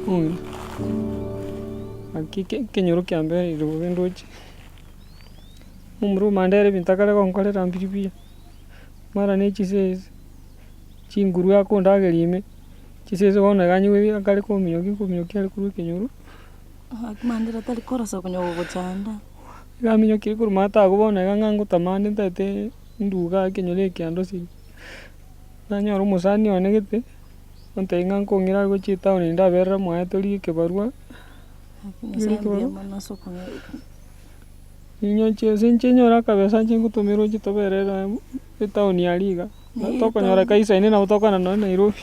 Omong'ina, gaki eke ekenyoro kiambereire bobe ndoche, omomura omande ere ebinto akare gonkorera mbiri buya, mara na echisese, chinguru akondageria ime, chisese bono iga anywe akare kominyokia nkominyokia are korwa ekenyoro. Gaki Mandera tari korosa konya gogochanda. Iga aminyokire korwa maate agwo bono iga ng'a ngotamande ntaete nduga ekenyoro eke andosire. Nanyora omosani one gete, ontebia ng'a nkong'ira are gochia etown ndaberera mwaye torigie ekebarua, Gaki Nyasaye mbuya mono ase okong'ira. Ninyoche ase inche nyore akabesa inche ngotomere oche toberere etown aria iga, tokonyora kaisaine nabo tokogenda nonye Nairobi.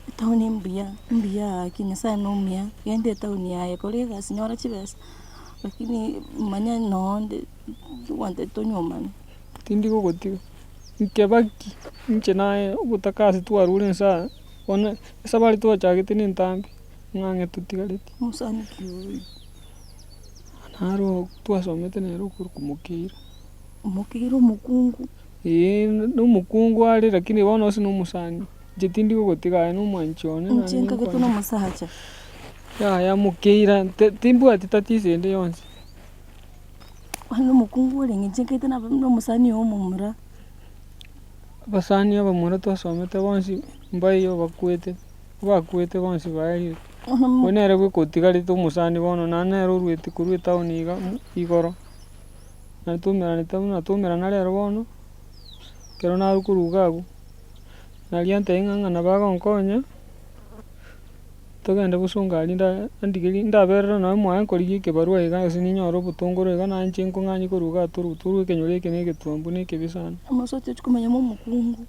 Etown mbuya, mbuya gaki Nyasaye na omuya, genda etown aye kora egasi nyora chibesa, lakini manya nonde ogwanchete tonyuomane. Tindi gogotiga, nkebaki inche naye obotaka ase twarure inse aa, bono esabari twachagete na entambe, ng'a ang'e totigareti. Omosani ki oyio? Naro twasomete nere okorokwa Mokeira. Mokeira omokungu? Eeh na omokungu are lakini bono ase na omosani, inche tindi gogotiga aye na omwanchi one naende Inche nkagete na omosacha. Yaya Mokeira nte timbwati tatizo ende yonsi. Onye na omokungu orenge inche nkagete na na omosani oyo omomura. Abasani abamura twasomete bonsi mbaiyo bakwete, bakwete bonsi baerire. Oyo nere bweka otigarete omosani bono naende nere oruete korwa etown iga igoro, naende twaumeranete buna twaumerana rero bono, ekero narwa korwa iga abwo, naria antebia ng'a ng'a nabo agonkonya, togende bosongo aria nda andigerie ndaberera nonye mwaye nkorigia ekebarua iga gose ninyore obotongoro iga naye inche nkong'anyie korwa igaa torwe torwe ekenyoro eke na egetuambu na ekebe sana. Omosubati ochia komenya mwa omokungu.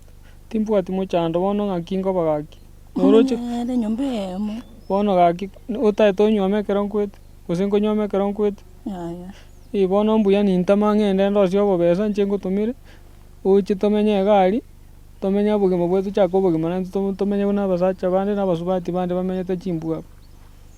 Timbwati mochando bono ng'aki nkoba gaki. Noroche? Nere enyomba eyemo. Bono gaki otaete onyuome ekero nkwete, gose nkonyuome ekero nkwete? Yaya. Eh bono mbuya nintama ng'ende ndosie obobesa inche ngotomere, oche tomenye iga aria, tomenye obogima bwaito tochake obogima naende to tomenye buna abasacha bande na abasubati bande bamenyete chimbwa abwo.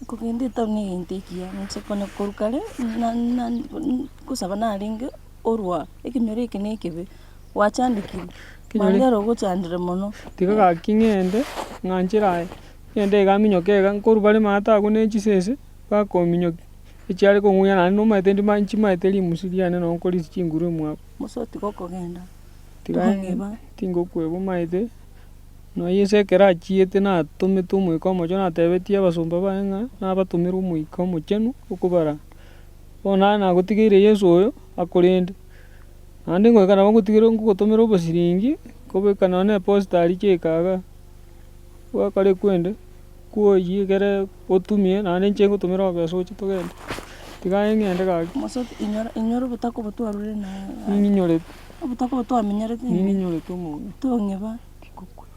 Kogenda etown na egento ekiya, inche konya korwa kare na na nkosaba narenge orwa ekenyoro eke na ekebe. Gwachandekire, Mandera ogochandire mono. Tiga gaki ng'ende, ng'anchere aye, ng'ende iga minyoke iga, nkorwa bare maate agwo ne chisese, bakominyokia, echiare kong'uya naende nomanyete ndima nchimaete rimusu riane nonye nkorisia chinguru emwabo. Mose tiga okogenda, Tiga tokong'eba. tingokweba omanyete, nonya Yeso ekero achiete natomete omoika omochenu natebetie abasomba baye ng'a nabatomere omoika omochenu okobaraa. Bono naye nagotigeire Yeso oyo, akorende. Naende ngoika nabo ngotigere ngogotomera obosiringi, nkobeka nonya na eposta aria chiaika igaa, gwakora ekwende, kwoyie ekere otumie naende inche ngotomere obobesa oche togende, tiga aye ng'ende gaki. Mosoti inyora inyora obotaka obo twarure naye Ning'inyorete. Obotaka obo twamenyerete ime. Ning'inyorete omong'ina. Tong'eba. Tingokweba.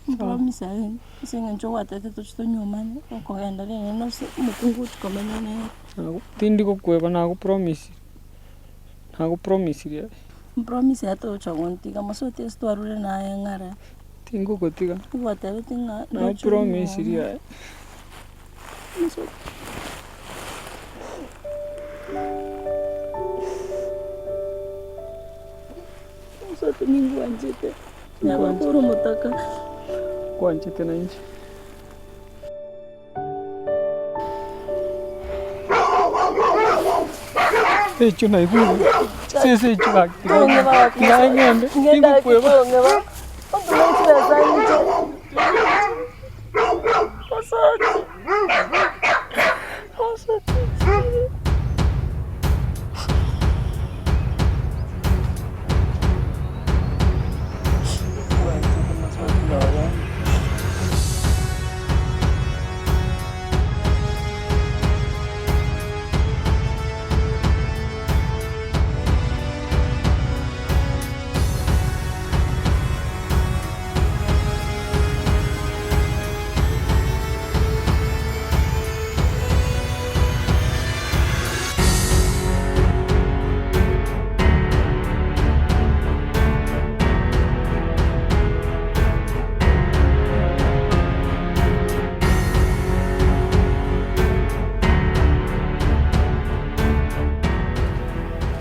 Mpromise aye, ase eng'encho gwatebete tochi tonyuomane, okogenda rende nose omokungu ochi komenya nere. Nago tindi gokweba nagopromisire. Nagopromisirie aye. Mpromise aye togocha gontiga, mosoti ase twarure naye ng'ara. Tingogotiga. Gwatebetie ng'a Nagopromisirie aye. Mosoti. Mosoti ningwanchete, nabo kore omotaka. Nkwanchete nainche. Echio naigure, sese echio gaki tiga tiga ng'ende, tingokweba.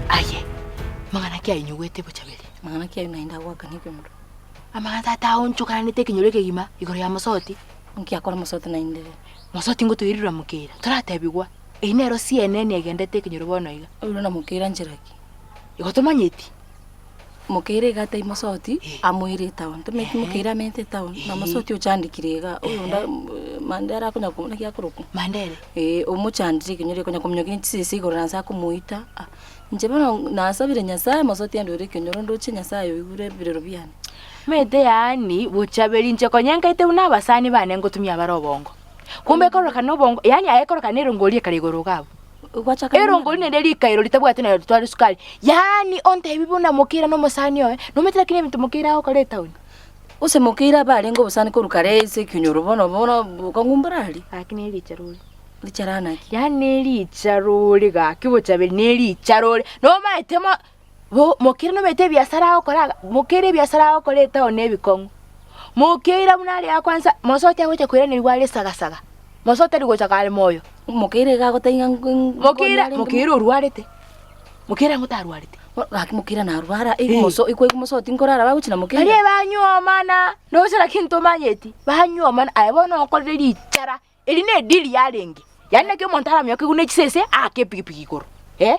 Aye, mang'ana ki ainyugwete bochaberi? Mang'ana ki ayio naende agoakana ekenyoro? Amang'ana tata aonchokananete ekenyoro ekegima igoro ya mosoti. Nki akora mosoti naende rero? Mosoti ngotoirirwa mokeira, toratebigwa, eyio nero CNN egendete ekenyoro bono iga. Oirwe na mokeira nchera ki? Igo tomanyeti. Mokeira iga atebia mosoti, amoire etown, tomanyeti mokeira amenyete etown, na mosoti ochandekire iga, oyonde mandera akonya ko naki akorokwa? Mandere. Eeh, omochandire ekenyoro konya kominyokia ne chisese igoro na nse akomoita, ah, inche bono nasabire Nyasaye mosoti andwere ekenyoro ndoche Nyasaye oigure ebirero biane. Omanyete yaani bochaberi inche konya nkaete buna abasani bane ngotumia bare obongo. Kumbe ekororekana obongo yaani aye ekororekana erongori ekare igoro iga abwo. Gwachaka Erongori naende rikairo ritabwati naye ritware esukari, yaani ontebi buna mokeira na omosani oye, nomanyete lakini ebinto mokeira agokora etown. Gose mokeira abe arenge obosani korwa kare ase ekenyoro bono bono bokong'u mborari. Gaki ne richa rore. Richa ranaki? Yaani ne richa rore gaki bochaberi ne richa rore, nomaete mo bo mokeira nomanyete ebiasara agokora iga, mokeira ebiasara agokora etown na ebikong'u. Mokeira buna aria kwanza, mosoti agocha koiranerigwa are sagasaga, mosoti tari gocha kare moyo. Mokeira iga agotebia ng'a nko Mokeira mokeira orwarete, mokeira ng'o tarwarete. Gaki mokeira narwara, imoso ikwaigwa mosoti nkorara bagochia na mokeira. Baria banyuomana, noche lakini tomanyeti, banyuomana aye bono okorire richara, eri ne edili yarenge, yaani naki omonto aramioke buna echisese aake epikipiki igoro eh,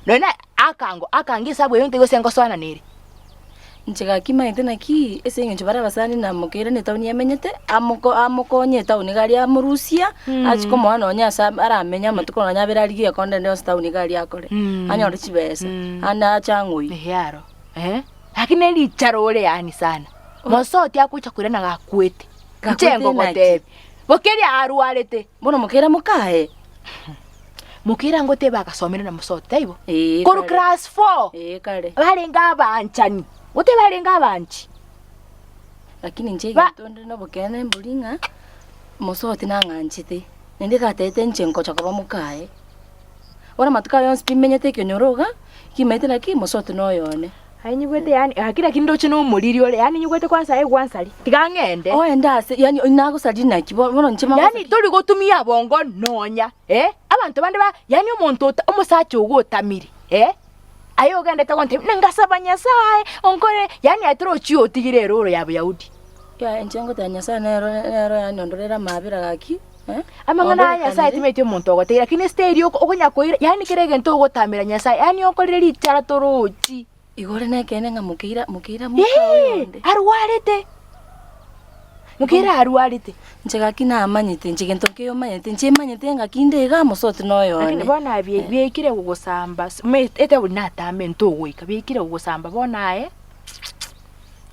nonye na akango akango esabu eyio ntoigwe gose ngosoana nere. Inche gaki maete naki, ase eng'encho bare abasani na mokeira na etaoni amenyete, amoko amokonye etaoni iga aria amorusia, achie komoa nonye ase aramenye amatuko nonye abere arigie ekonda ende yonsi etaoni iga aria akore, anyore chibesa, ande ache ang'oyie. Ehe aro, eh, lakini erichara ore yaani sana, mosoti agocha koirana gakwete, inche Gakwete naki? ngogotebia, bokeria arwarete. Bono mokeira mokaye. Mokeira ngoteba agasomera na mosoti, taibo? Ee, Korwa kare. class four, Ee, kare. barenge abanchani, goteba barenge abanchi. Lakini inche Ba- egento ndire nobokeene mbori ng'a, mosoti nang'anchete, naende gatete inche ngocha koba mokaye. Bono amatuko aya yonsi pi menyete ekenyoro iga, kimanyete naki mosoti noyo one. Aye nyigwete yaani gaki lakini ndoche nomoriri ore yaani nyigwete kwanza aye gwansari tiga ng'ende. Oende ase yaani nagosaria naki bo bono inche Yaani tori gotumia bongo nonya eh, abanto bande ba yaani omonto ota omosacha ogo otamire eh, aye ogendete gontebia buna ngasaba Nyasaye onkore yaani aye torochi otigire eroro ya boyahudi. Yaya inche ngoteba Nyasaye nero nero yaani ondorere amabera gaki eh, Amang'ana aya Nyasaye ondorekanire. timanyeti omonto ogotegia lakini esiteri oko okonya koira yaani kera egento ogotamera Nyasaye yaani okorire richara torochi. Igo ore nekeene ng'a mokeira mokeira moka Eeh, oyonde. arwarete, mokeira arwarete. Inche gaki namanyete, inche gento nkeiyo manyete, inche manyete ng'a kinde iga mosoti noyo Lakini one. bono aye bie biaikire gogosamba ase omanyete etaoni natame ntogoika, biaikire gogosamba bono aye.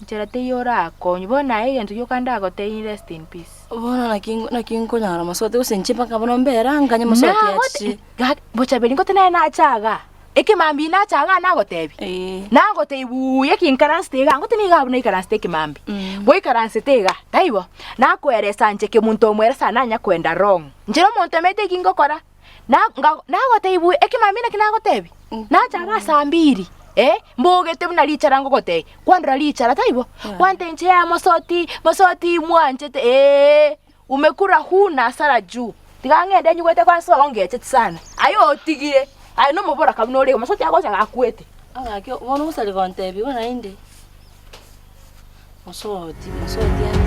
Nchera teiyo orakonywe, bono aye egento gioka ndagotebie rest in peace. Bono naki naki nkonyora mosoti gose inche mpaka bono mbera nganye mosoti Nagote achiche. gaki bochaberi ngote naye nache igaa, ekemambia nache igaa nagotebia, Eeh. nagotebia buya ki nkaransete igaa, ngote nigo abwo naikaransete ekemambia, goikaransete igaa, taibo? Nakoeresa inche kemunto omweresa nanya koenda wrong, inche na omonto omanyete eki ngokora. Na nga nagotebia buya, ekemambia naki nagotebia, nacha iga saa mbiri, eh, mbogete buna richara ngogotebia, kwandora richara taibo? Kwantebia inche yaya mosoti, mosoti mwanchete eeh, umekura huna hasara juu, tiga ng'ende nyigwete kwansa ongecheti sana, aye otigire, aye na omoboraka buna ore iga, mosoti agocha gakwete. Ng'aki bono gose aria gontebia buna naende, mosoti, mosoti ande.